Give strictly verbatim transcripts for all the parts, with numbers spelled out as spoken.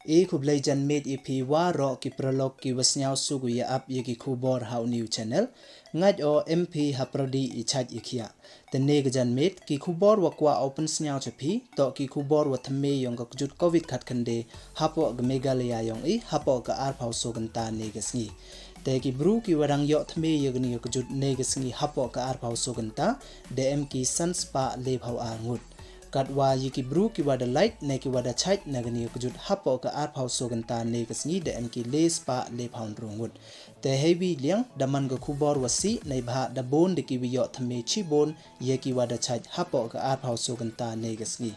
E khublei janmiet ya phi waroh ki paralok ki wa sniawsuk u ya ap ya ki khubor ha u new channel. Ngait o em phi ha pyrdi i chait i khiah. Te ne ka janmiet ki khubor wa kwah u pynsniaw cha phi, toh ki khubor wa thymme yong ka kjut covid khatkhyndai hapoh ka Meghalaya yong i hapoh ka arphaw so kynta ne ka sngi. Te ki bru ki wa dang yoh thymme ya kani ka kjut ne ka sngi hapoh ka arphaw so kynta, da em ki san spah lephaw ar ngut. Katwa ya ki bru ki wa da lait ne ki wa da chait na kani ka kjut hapoh ka arphaw so kynta ne ka sngi, da em ki le spah lephaw ynru ngut. Te heiwi liang da man ka khubor wa sih, neibhah da bun da ki wa yoh thymme chibun ya ki wa da chait hapoh ka arphaw so kynta ne ka sngi.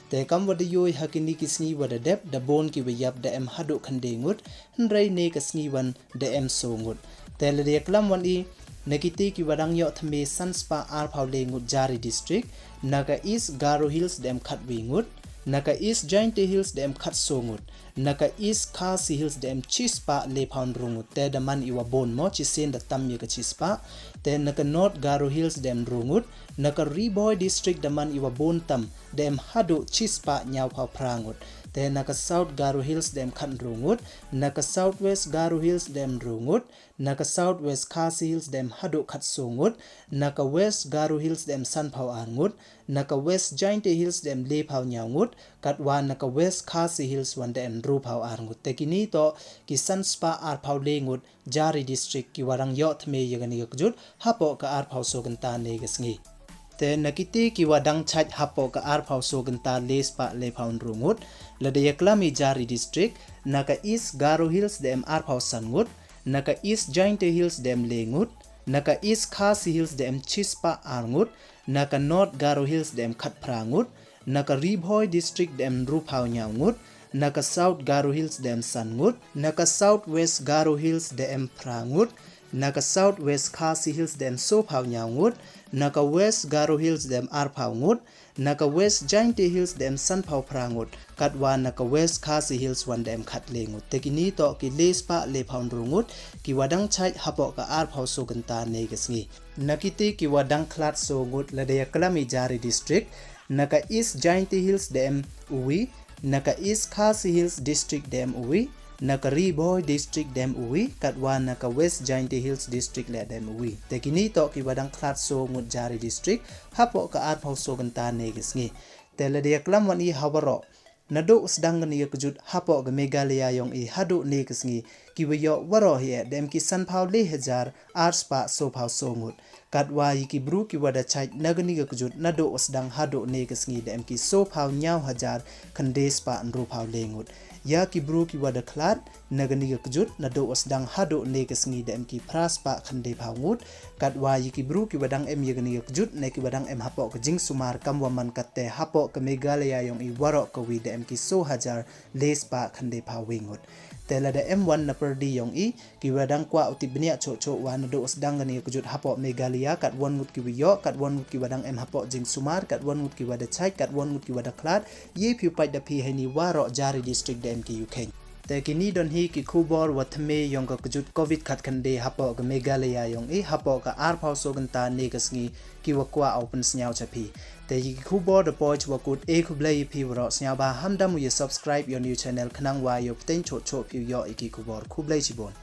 Te kam wa da yoh ha kini ki sngi wa da dep, da bun ki wa yap, da em haduh khyndai ngut, hynrei ne ka sngi wan da em so ngut. Te lada ya klam wan i, na kiti ki wa dang yoh thymme san spah arphaw le ngut jari district, na ka East Garo Hills da em khatwi ngut, na ka East Jaintia Hills da em khatso ngut, na ka East Khasi Hills da em chi spah lephaw ynru ngut. Te da man i wa bun mo, chisien da tam ya ka chi spah. Te na ka North Garo Hills da em ynru ngut, na ka Ri Bhoi District da man i wa bun tam, da em haduh chi spah ynñiawphaw phra ngut. Te na ka South Garo Hills da em khatynru ngut, na ka South West Garo Hills da em ynru ngut, na ka South West Khasi Hills da em haduh khatso ngut, na ka West Garo Hills da em sanphaw ar ngut, na ka West Jaintia Hills da em lephaw ynñiaw ngut, katwa na ka West Khasi Hills wan da em ynruphaw ar ngut. Te kini toh ki san spah arphaw le ngut jari district ki wa dang yoh thymme ya kani ka kjut hapoh ka arphaw so kynta ne ka sngi. Te na kiti ki wa dang chait hapoh ka arphaw so kynta le spah lephaw ynru ngut, lada ya klam i jari district, na ka East Garo Hills da em arphaw san ngut, na ka East Jaintia Hills da em le ngut, na ka East Khasi Hills da em chi spah ar ngut, na ka North Garo Hills da em khatphra ngut, na ka Ri Bhoi District da em ynruphaw ynñiaw ngut, na ka South Garo Hills da em san ngut, na ka South West Garo Hills da em phra ngut, na ka South West Khasi Hills da em sophaw ynñiaw ngut, na ka West Garo Hills da em arphaw ngut, na ka West Jaintia Hills da em sanphaw phra ngut, katwa na ka West Khasi Hills wan da em khatle ngut. Te kini toh ki le spah lephaw ynru ngut ki wa dang chait hapoh ka arphaw so kynta ne ka sngi. Na kiti ki wa dang khlad so ngut, lada ya klam i jari district, na ka East Jaintia Hills da em uwi, na ka East Khasi Hills District da em uwi, na ka Ri Bhoi District da em uwi, katwa na ka West Jaintia Hills District le da em uwi. Te kini toh ki wa dang khlad so ngut jari district hapoh ka arphaw so kynta ne ka sngi. Te lada ya klam wan i ha waroh, naduh wa sdang kani ka kjut hapoh ka Meghalaya yong i haduh ne ka sngi, ki wa yoh waroh hi e da em ki sanphaw le hajar ar spah sophaw so ngut. Katwa ya ki bru ki wa da chait na kani ka kjut naduh wa sdang haduh ne ka sngi, da em ki sophaw ynñiaw hajar khyndai spah ynruphaw le ngut. Ya ki bru ki wa da khlad na kani ka kjut naduh wa sdang haduh ne ka sngi, da em ki phra spah khyndaiphaw ngut. Katwa ya ki bru ki wa dang em ya kani ka kjut ne ki wa dang em hapoh ka jingsumar kam wa man katte hapoh ka Meghalaya yong i waroh kawi, da em ki so hajar le spah khyndaiphaw wi ngut. Te lada em wan na pyrdi yong i, ki wa dang kwah u tip bniah choh choh wa naduh wa sdang kani ka kjut hapoh Meghalaya, katwon ngut ki wa yoh, katwon ngut ki wa dang em hapoh jingsumar, katwon ngut ki wa da chait, katwon ngut ki wa da khlad, ye phi u pait da phi heini waroh jari district da em ki u kheiñ. Te kini don hi ki khubor wa thymme yong ka kjut covid khatkhyndai hapoh ka Meghalaya yong i hapoh ka arphaw so kynta ne ka sngi, ki wa kwah u pynsniaw cha phi. Te ya ki khubor da poi chwa kut, e khublei ya phi waroh, sniawbha ham dam u ya subscribe ya u new channel khnang wa yoh pteng choh choh phi u yoh ya ki khubor. Khublei chibun.